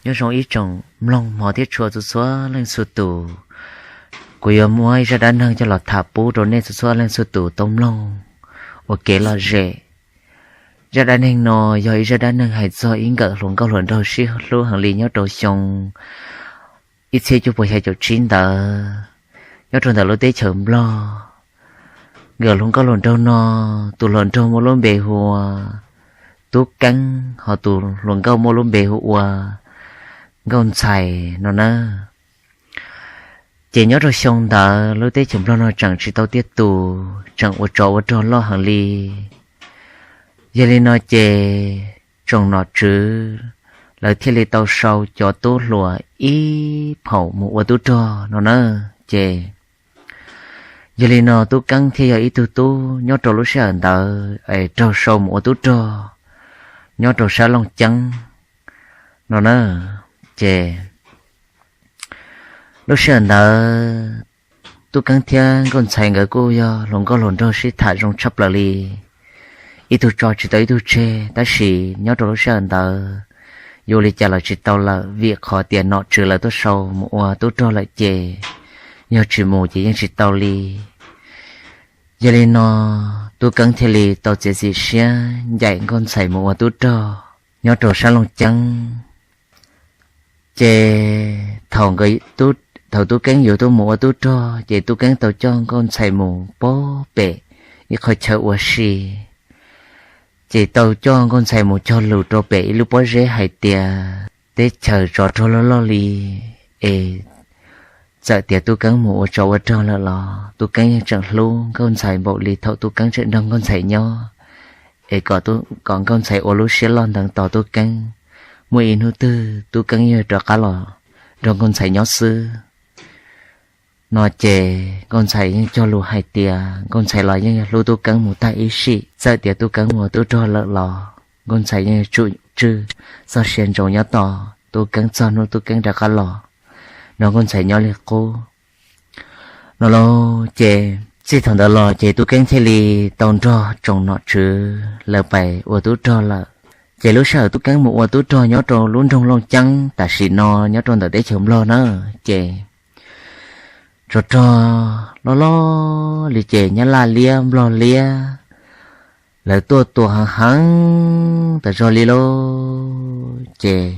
Nyob zoo ib tsoom mloog hmov thiab tshua txhua txhua leej txhua tus, kuv yuav muab ib zaj dab neeg coj los tham pub rau nej txhua txhua leej txhua tus tau mloog ua kev lom zem. Zaj dab neeg no yog ib zaj dab neeg hais txog ib nkawm hluas nkauj hluas nraug sib hlub heev li nyob rau xyoo ib txhiab cuaj puas xya caum tsib ntawd, nyob rau ntawm lub teb chaws Nplog. Nkawm hluas nkauj hluas nraug no, tus hluas nraug muaj lub npe hu ua Tub Keeb, ho tus hluas nkauj muaj lub npe hu ua Nkauj Ntxhais no na. Ces nyob rau xyoo ntawd lub teb chaws Nplog no tseem tsis tau tiaj tus, tseem ua tsov ua rog loj heev li. Yog li no ces tsoom nom tswv lawv thiaj li tau sau cov tub hluas ib phaum mus ua tub rog no na. Ces yog li no Tub Keeb thiaj yog ib tug tub nyob rau lub sij hawm ntawd es raug sau mus ua tub rog nyob rau sab Looj Ceeb no na. Ces lub sij hawm ntawd Tub Keeb thiab Nkauj Ntxhais nkawd kuj yog hluas nkauj hluas nraug sib tham zoo tshaj plaws li. Ib tug tso tsis tau ib tug tseg, tab sis nyob rau lub sij hawm ntawd yuav ua li cas los tsis tau lawm, vim qhov tias nom tswv lawv tuaj sau mus ua tub rog lawm ces yog tsis mus ces yeej tsis tau li. Yog li no Tub Keeb thiaj li tau txiav txim siab ncaim Nkauj Ntxhais mus ua tub rog nyob rau sab Looj Ceeb. Ces thaum, thaum Tub Keeb yuav tuaj mus ua tub rog ces Tub Keeb tau coj Nkauj Ntxhais mus pag pem ib qho chaw ua si. Ces tau coj Nkauj Ntxhais mus cog lus rau pem ib lub pob zeb hais tias teb chaws tsov rog loj loj li es txawm tias Tub Keeb mus ua tsov ua rog lawm los Tub Keeb yeej tseem hlub Nkauj Ntxhais npaum li thaum Tub Keeb tseem nrog Nkauj Ntxhais nyob, es kom Nkauj Ntxhais ua lub siab loj ntev tos Tub Keeb, muaj ib hnub twg Tub Keeb yeej rov qab los nrog Nkauj Ntxhais nyob xwb no. Ces Nkauj Ntxhais yeej cog lus hais tias Nkauj Ntxhais los yeej hlub Tub Keeb mus tag ib sim, txawm tias Tub Keeb mus ua tub rog lawm los Nkauj Ntxhais yeej tsum tswj txoj sia ntsoov nyob tos Tub Keeb txog hnub Tub Keeb rov qab los nrog Nkauj Ntxhais nyob li qub no lauj. Ces txij thaum ntawd los ces Tub Keeb thiaj li tau nrog tsoom nom tswv lawv pais ua tub rog lawm. Ces lub sij hawm Tub Keeb mus ua tub rog nyob rau lub nroog Looj Ceeb tam sim no nyob rau ntawm teb chaws Nplog na, ces tsov rog loj loj li ces Nyab Laj liab Nplog liab lawv tuaj tua heev heev tas zog li lauj. Ces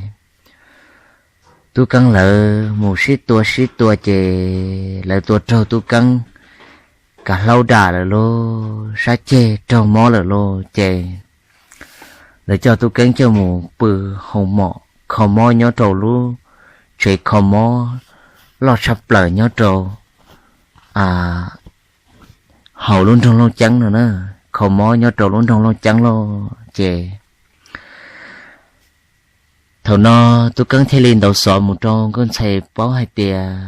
Tub Keeb lawv mus sib tua sib tua ces lawv tua raug Tub Keeb kav hlaub dam lawm lauj, sab ceg raug mob lawm lauj. Ces lawv coj Tub Keeb coj mus pw hoo mom kho mob nyob rau lub tsev kho mob loj tshaj plaws nyob rau hauv lub nroog Looj Ceeb no na, kho mob nyob rau lub nroog Looj Ceeb lauj. Ces thaum no Tub Keeb thiaj li ntaus xov mus rau Nkauj Ntxhais paub hais tias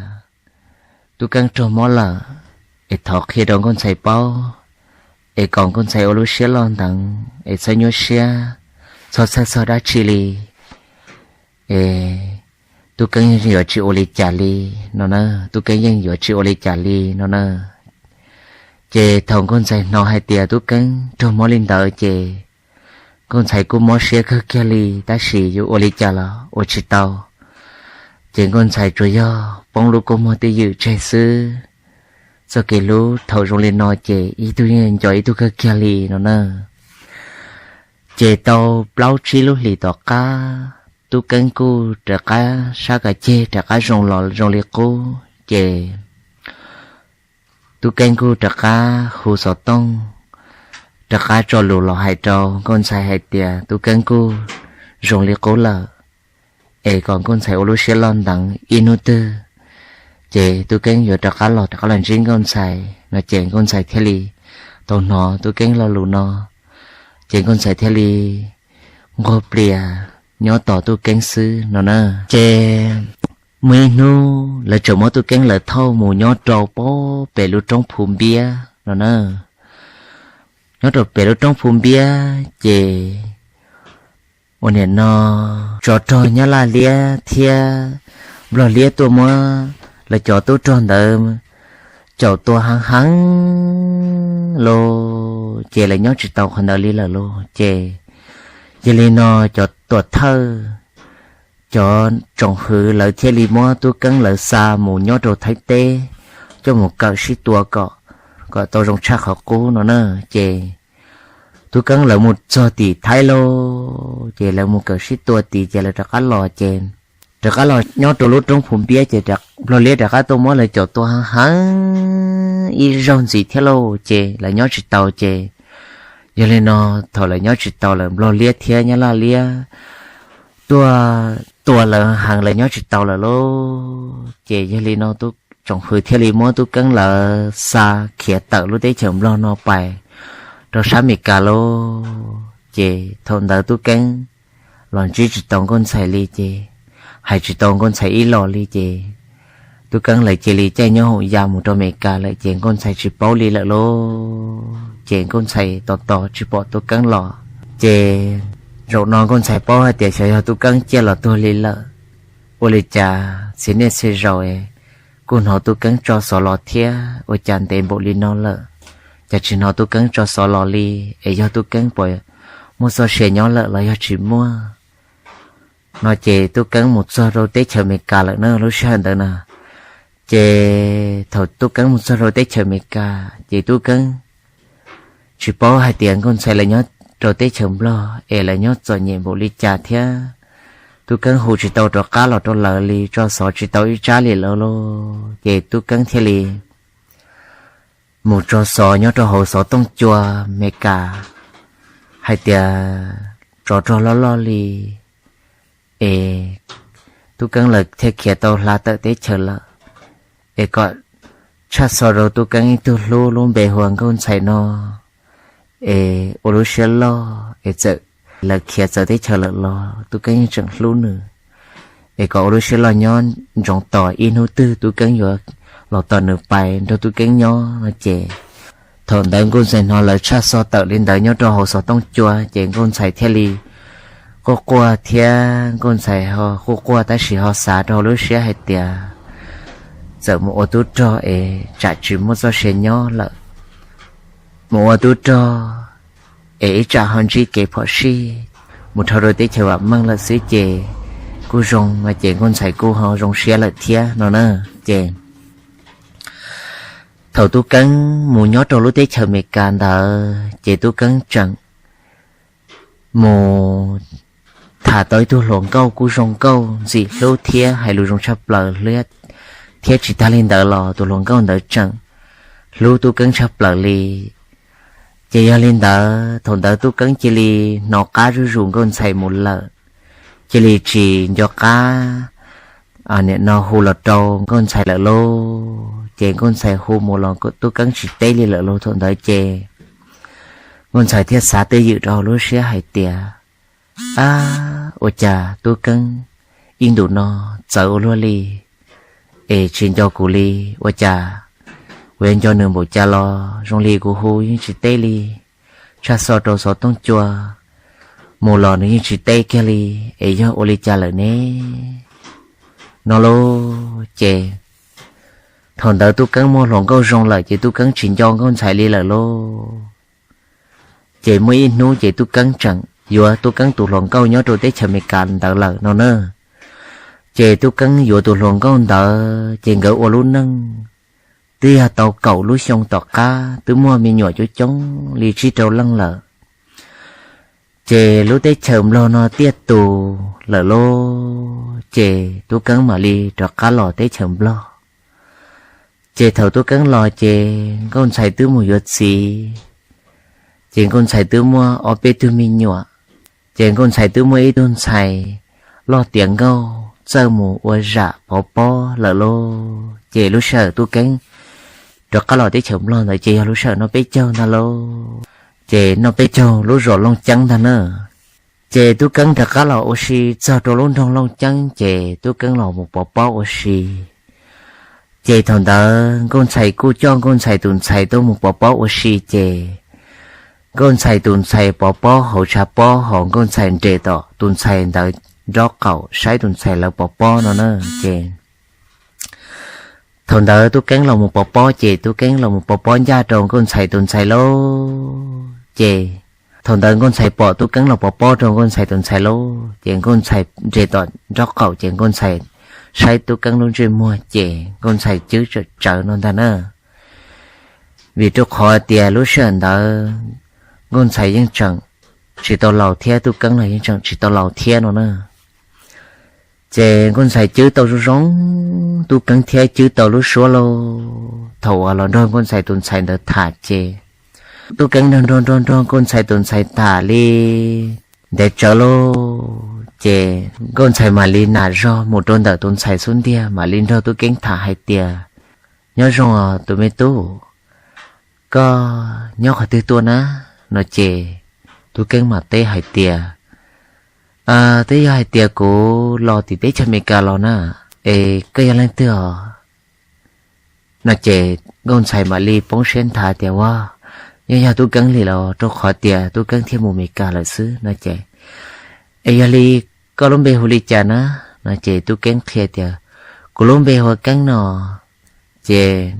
Tub Keeb raug mob lawm, es thov qhia rau Nkauj Ntxhais paub, es kom Nkauj Ntxhais ua lub siab loj ntev, es txhob nyuaj siab, txhob txhawj txog dab tsi li, es Tub Keeb yeej yuav tsis ua li cas li no na, Tub Keeb yeej yuav tsis ua li cas li no na. Ces thaum Nkauj Ntxhais hnov hais tias Tub Keeb raug mob li ntawd ces Nkauj Ntxhais kuj mob siab kawg kiag li, tab sis yuav ua li cas los ua tsis tau. Ces Nkauj Ntxhais tsuas yog poob lub kua muag twj ywm tseg xwb. Txoj kev hlub thaum zoo li no ces ib tug yeej nco ib tug kawg kiag li no na. Ces tau plaub tsib lub hlis tom qab, Tub Keeb kuj rov qab sab kav ceg rov qab zoo los zoo li qub, ces Tub Keeb kuj rov qab hu xov tooj, rov qab tso lus los hais rau Nkauj Ntxhais hais tias Tub Keeb kuj zoo li qub lawm, es kom Nkauj Ntxhais ua lub siab loj ntev, ib hnub twg ces Tub Keeb yuav rov qab los, rov qab los ntsib Nkauj Ntxhais no. Ces Nkauj Ntxhais thiaj li tau hnov Tub Keeb lo lus no, ces Nkauj Ntxhais thiaj li nquag plias nyob tos Tub Keeb xwb no na. Ces muaj ib hnub lawv tseem muab Tub Keeb lawv thauj mus nyob rau pem lub roob Phu Npiab no na. Nyob rau pem lub roob Phu Npiab ces ua niam no tsov rog Nyab Laj liab thiab Nplog liab tuaj muab lawv cov tub rog ntawd caum tua heev heev lauj, ces lawv nyob tsis tau qhov ntawd li lawm lauj. Ces yog li no cov tuam thawj cov tsoom hwv lawv thiaj li muab Tub Keeb lawv xa mus nyob rau Thaib teb, coj mus kawm sib tua kom, kom tau zoo tshaj qhov qub no na. Ces Tub Keeb lawv mus txog tim Thaib lauj, ces lawv mus kawm sib tua tim ces lawv rov qab los ces, rov qab los nyob rau lub roob Phu Npiab ces Nplog Liab rov qab tuaj muab lawv caum tua heev heev ib zaug ntxiv thiab lauj, ces lawv nyob tsis tau ces, yog li no, thaum lawv nyob tsis tau lawm Nplog Liab thiab Nyab Laj Liab tuaj tua lawv heev lawv nyob tsis tau lawm lauj, ces yog li no tsoom hwv thiaj li muab Tub Keeb lawv xa khiav tawm lub teb chaws Nplog no pais rau sab Amelikas lauj. Ces thaum ntawd Tub Keeb los ntsib tsis tau Nkauj Ntxhais li ces, hais tsis tau Nkauj Ntxhais ib los li ces, Tub Keeb lawv cia li caij nyob hoom ya mus rau Amelikas lawm ces Nkauj Ntxhais tsis paub li lawm lauj, ces Nkauj Ntxhais tos tos tsis pom Tub Keeb los. Ces zaum no Nkauj Ntxhais paub hais tias xyov yog Tub Keeb ciaj los tuag li lawm, ua li cas txhia niaj txhia zaus kuj hnov Tub Keeb tso xov los thiab ua cas ntev npaum li no lawm, cas tsis hnov Tub Keeb tso xov los li, es yog Tub Keeb puas muaj txoj sia nyob lawm los yog tsis muaj no ces Tub Keeb mus txog rau teb chaws Amelikas lawm na lub sij hawm ntawd na. Ces thaum Tub Keeb mus txog rau teb chaws Amelikas ces Tub Keeb tsis paub hais tias Nkauj Ntxhais lawv nyob rau teb chaws Nplog es lawv nyob txom nyem npaum li cas thiab, Tub Keeb hu tsis tau rov qab los rau lawv li, tso xov tsis tau ib tsab li lawm lauj, ces Tub Keeb thiaj li mus tso xov nyob rau hauv xov tooj cua Amelikas hais tias tsov rog loj loj li es Tub Keeb lawv thiaj khiav tau hla tawm teb chaws lawm, es kom tshaj xov rau Tub Keeb ib tug hlub lub npe hu ua Nkauj Ntxhais no, es ua lub siab loj es txawm lawv khiav txawv teb chaws lawm los Tub Keeb yeej tseem hlub nws, es kom ua lub siab loj nyob ntsoov tos ib hnub twg Tub Keeb yuav los tos nws pais nrog Tub Keeb nyob no ces. Thaum ntawd Nkauj Ntxhais hnov lawv tshaj xov tawm li ntawd nyob rau hauv xov tooj cua ces Nkauj Ntxhais thiaj li quaj quaj thiab Nkauj Ntxhais ho quaj quaj tab sis ho xav rau lub siab hais tias txawm mus ua tub rog es tsam tsis muaj txoj sia nyob lawm, mus ua tub rog es ib tsam ho ntsib kev phom sij mus dhau rau teb chaws vam meej lawm xwb ces kuj zoo no ces Nkauj Ntxhais kuj ho zoo siab lawm thiab no na. Ces thaum Tub Keeb mus nyob rau lub teb chaws Amelikas ntawd ces Tub Keeb tseem mus tham tau ib tug hluas nkauj kuj zoo nkauj ntxim hlub thiab hais lus zoo tshaj plaws thiab. Tsis tag li ntawd los tus hluas nkauj ntawd tseem hlub Tub Keeb tshaj plaws li. Ces yog li ntawd thaum ntawd Tub Keeb cia li hnov qab zuj zus Nkauj Ntxhais mus lawm, cia li tsis nco qab nim no hu los rau Nkauj Ntxhais lawm lauj. Ces Nkauj Ntxhais hu mus los Tub Keeb tsis teb li lawm lauj. Thaum ntawd ces Nkauj Ntxhais thiaj xav twj ywm rau hauv lub siab hais tias, ab, ua cas Tub Keeb ib ntus no txawv ua luaj li, es tsis nco kuv li, ua cas kuv yuav nco nws npaum cas los zoo li kuv hu yeej tsis teb li, tshaj xov rau xov tooj cua mus los nws yeej tsis teb kiag li, es yog ua li cas lawm ne no lauj. Ces thaum ntawd Tub Keeb muaj hluas nkauj zoo lawm ces Tub Keeb tsis nco Nkauj Ntxhais li lawm lauj. Ces muaj ib hnub ces Tub Keeb tseem yuav Tub Keeb tus hluas nkauj nyob rau teb chaws Amelikas ntawd lawm no na. Ces Tub Keeb yuav tus hluas nkauj ntawd ces nkawd ua lub neej twb yog tau kaum lub xyoo tom qab twb muaj me nyuam coob coob li tsib rau leej lawm. Ces lub teb chaws Nplog no tiaj tus lawm lauj, ces Tub Keeb mam li rov qab los teb chaws Nplog. Ces thaum Tub Keeb los ces Nkauj Ntxhais twb mus yuav txiv, ces Nkauj Ntxhais twb muaj ob peb tug me nyuam. Ces Nkauj Ntxhais twb muaj ib tug ntxhais loj tiav nkauj txawj mus ua zam pov pob lawm lauj. Ces lub sij hawm Tub Keeb rov qab los teb chaws Nplog ntawd ces yog lub sij hawm noj peb caug ntag lauj. Ces noj peb caug lub zos Looj Ceeb ntag na. Ces Tub Keeb rov qab los ua si txog rau lub nroog Looj Ceeb ces Tub Keeb los mus pov pob ua si. Ces thaum ntawd Nkauj Ntxhais kuj coj Nkauj Ntxhais tus ntxhais tuaj mus pov pob ua si ces Nkauj Ntxhais tus ntxhais pov pob hauv tshav pob hos Nkauj Ntxhais nres tom tus ntxhais ntawd nraub qaum saib tus ntxhais lawv pov pob no na. Ces thaum ntawd Tub Keeb los mus pov pob ces Tub Keeb los mus pov pob ncaj rau Nkauj Ntxhais tus ntxhais lauj. Ces Thaum ntawd Nkauj Ntxhais pom Tub Keeb los pov pob rau Nkauj Ntxhais tus ntxhais lauj, ces Nkauj Ntxhais nres tom nraub qaum ces Nkauj Ntxhais saib Tub Keeb lub ntsej muag ces Nkauj Ntxhais cwb tsawm tsawv no ntag na. Vim rau qhov tias lub sij hawm ntawd Nkauj Ntxhais yeej tseem tsis tau laus thiab Tub Keeb los yeej tseem tsis tau laus thiab no na. Ces Nkauj Ntxhais cwb tau zoo zoo, Tub Keeb thiab cwb tau lub suab lauj. Thaum uas los nrog Nkauj Ntxhais tus ntxhais ntawd tham ces Tub Keeb nrog nrog nrog nrog Nkauj Ntxhais tus ntxhais tham li ntev tsawv lauj, ces Nkauj Ntxhais mam li nam zog mus rau ntawm tus ntxhais xub ntiag mam li nrog Tub Keeb tham hais tias, Nyob zoo os tus me tub, koj nyob qhov twg tuaj na? No ces Tub Keeb mam teb hais tias, Twb yog hais tias kuv los tim teb chaws Amelikas los na, es koj yog leej twg os? No ces Nkauj Ntxhais mam li poob siab nthav tias, Ua, yeej yog Tub Keeb li los, rau qhov tias Tub Keeb thiaj mus Amelikas lawm xwb. No ces, Es yog li koj lub npe hu li cas na? No ces Tub Keeb qhia tias, Kuv lub npe hu ua Keeb no. Ces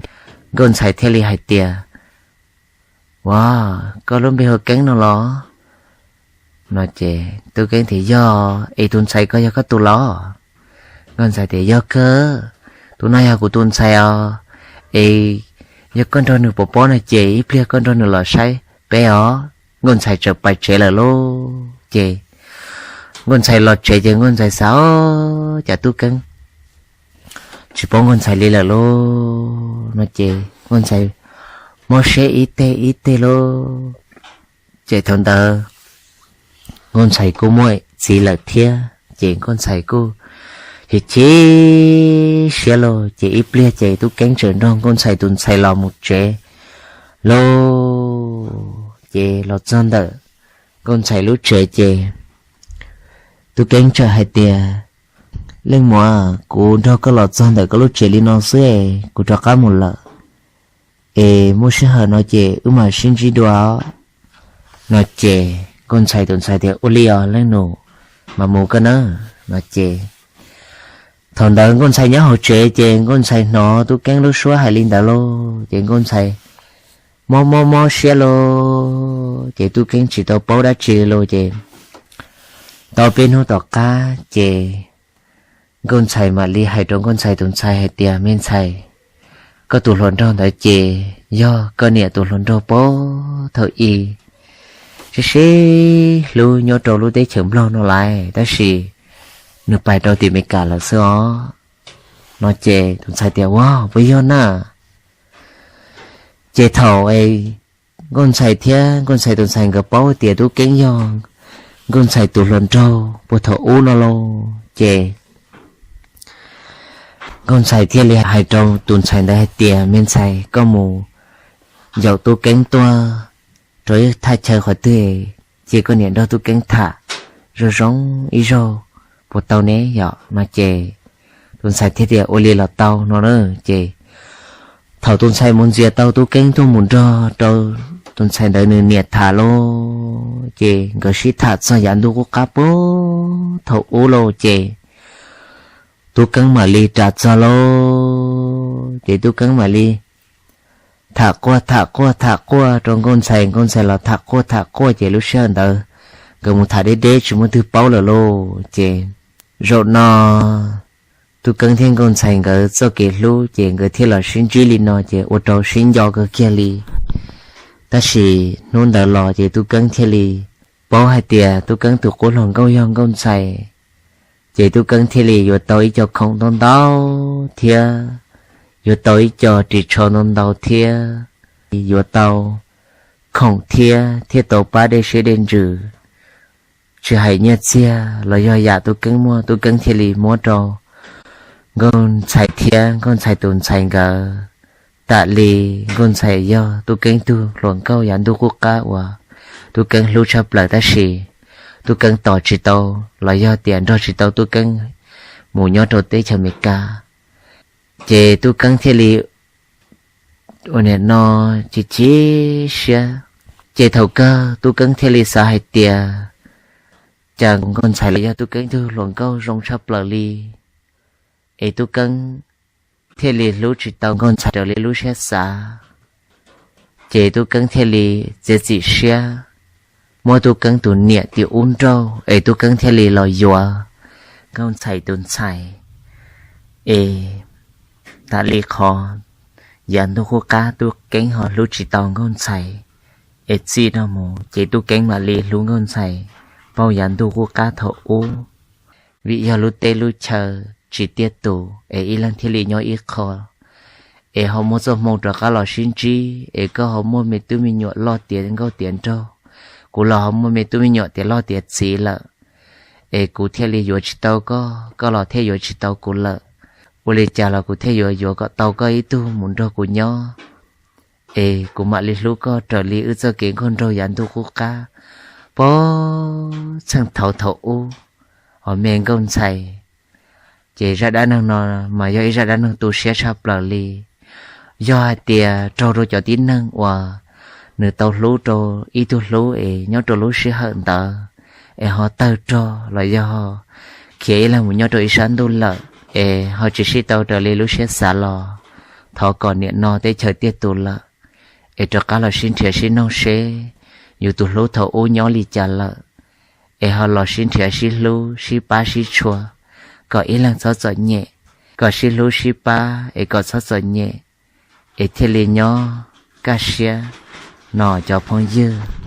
Nkauj Ntxhais thiaj li hais tias, Ua, koj lub npe hu ua Keeb no los? No ces Tub Keeb tias, Yog, es tus ntxhais ko yog koj tus los? Nkauj Ntxhais tias, Yog kawg, tus no yog kuv tus ntxhais os. Es yog koj nrog nws pov pob no ces ib pliag koj nrog nws los saib peb os. Nkauj Ntxhais txawm pais tsev lawm lauj. Ces Nkauj Ntxhais los tsev ces Nkauj Ntxhais xav, Ob, cas Tub Keeb tsis paub Nkauj Ntxhais li lawm lauj. No ces Nkauj Ntxhais mob siab ib teg ib teg lauj. Ces thaum ntawd Nkauj Ntxhais kuj muaj txiv lawm thiab ces Nkauj Ntxhais kuj chim chim siab lauj. Ces ib pliag ces Tub Keeb txawm nrog Nkauj Ntxhais tus ntxhais los mus tsev lauj. Ces los txog ntawm Nkauj Ntxhais lub tsev ces Tub Keeb txawm hais tias, Leej muam, kuv nrog koj los txog ntawm koj lub tsev li no xwb es kuv rov qab mus lawm, es muaj sij hawm no ces wb mam sib ntsib dua. No ces Nkauj Ntxhais tus ntxhais tias, Ua li os leej nus, mam mus koj na. No ces thaum ntawd Nkauj Ntxhais nyob hauv tsev ces Nkauj Ntxhais hnov Tub Keeb lub suab hais li ntawd lauj, ces Nkauj Ntxhais mob mob mob siab lauj. Ces Tub Keeb tsis tau paub dab tsi li lauj. Ces tau peb hnub tom qab ces Nkauj Ntxhais mam li hais rau Nkauj Ntxhais tus ntxhais hais tias, Me ntxhais, koj tus hluas nraug ntawd ces yog koj niam tus hluas nraug puag thaum ub sib sib hlub nyob rau lub teb chaws Nplog no lawm, tab sis nws pais rau tim Amelikas lawm xwb os. No ces tus ntxhais tias, Ua, puas yog na? Ces thaum Nkauj Ntxhais thiab Nkauj Ntxhais tus ntxhais nkawd paub tias Tub Keeb yog Nkauj Ntxhais tus hluas nraug puag thaum ub no lauj, ces Nkauj Ntxhais thiaj li hais rau tus ntxhais ntawd hais tias, Me ntxhais, koj mus yaum Tub Keeb tuaj rau ib thaj chaw qhov twg, cia koj niam nrog Tub Keeb tham zoo zoo ib zaug puas tau ne yom? No ces tus ntxhais thiaj tias, Ua li los tau no na. Ces thaum tus ntxhais mus ntxias tau Tub Keeb tuaj mus nrog rau tus ntxhais ntawd nws niam tham lauj, ces nkawd sib tham txog yav ntuj qub qab puag thaum ub lauj, ces Tub Keeb mam li ras txog lauj. Ces Tub Keeb mam li tham quaj tham quaj tham quaj rau Nkauj Ntxhais, Nkauj Ntxhais los tham quaj tham quaj, ces lub sij hawm ntawd nkawd mus tham deb deb tsis muaj twg paub lawm lauj. Ces zaum no Tub Keeb thiab Nkauj Ntxhais nkawd txoj kev hlub ces nkawd thiaj los sib ntsib li no ces ua rau sib nco kawg kiag li. Tab sis hnub ntawd los ces Tub Keeb thiaj li paub hais tias Tub Keeb tus qub hluas nkauj yog Nkauj Ntxhais, ces Tub Keeb thiaj li yuav tau ib co khoom ntau ntau thiab yuav tau ib co ris tsho ntau ntau thiab yuav tau khoom thiab thiaj tau pab dej siab dej ntsws, tsis hais nyiaj txiag los yog yam Tub Keeb muaj, Tub Keeb thiaj li muab rau Nkauj Ntxhais thiab Nkauj Ntxhais tus ntxhais nkawd. Tam li Nkauj Ntxhais yog Tub Keeb tug hluas nkauj yav ntuj qub qab uas Tub Keeb hlub tshaj plaws, tab sis Tub Keeb tos tsis tau los yog tias nrog tsis tau Tub Keeb mus nyob rau teb chaws Amelikas, ces Tub Keeb thiaj li ua niam no chim chim siab. Ces thaum kawg Tub Keeb thiaj li xav hais tias, cas Nkauj Ntxhais los yog Tub Keeb tug hluas nkauj zoo tshaj plaws li, es Tub Keeb thiaj li hlub tsis tau Nkauj Ntxhais raws li lub siab xav. Ces Tub Keeb thiaj li txiav txim siab muab Tub Keeb tus niam tias ub nrauj es Tub Keeb thiaj li los yuav Nkauj Ntxhais tus ntxhais. Es tas li qhov yav ntuj qub qab Tub Keeb ho hlub tsis tau Nkauj Ntxhais, es txij no mus ces Tub Keeb mam li hlub Nkauj Ntxhais pauj yav ntuj qub qab thaum ub. Vim yog lub teb lub chaw tsis tiaj tus es ib leeg thiaj li nyob ib qho, es ho muaj txoj hmoo rov qab los sib ntsib, es koj ho muaj me tub me nyuam loj tiav nkauj tiav nraug, kuv los ho muaj me tub me nyuam tiav loj tiav txiv lawm, es kuv thiaj li yuav tsis tau koj, koj los thiaj yuav tsis tau kuv lawm. Ua li cas los kuv thiaj yuav yuav kom tau koj ib tug mus nrog kuv nyob, es kuv mam li hlub koj raws li wb txoj kev nkauj nraug yav ntuj qub qab puag txheej thaum thaum ub, os me Nkauj Ntxhais. Ces zaj dab neeg no mas yog ib zaj dab neeg tu siab tshaj plaws li. Yog hais tias raug rau cov tib neeg uas nws tau hlub rau ib tug hlub es nyob rau lub sij hawm ntawd es ho tawg rog los yog ho khiav ib leeg mus nyob rau ib sab ntuj lawm, es ho tsis sib tau raws li lub siab xav los, thov kom niam no teb chaws tiaj tus lawm, es rov qab los sib nrhiav sib noog seb yus tus hlub thaum ub nyob li cas lawm, es ho los sib nrhiav sib hlub sib pab sib tshua, kom ib leeg txhob txom nyem, kom sib hlub sib pab es kom txhob txom nyem, es thiaj li nyob kaj siab no cov phooj ywg.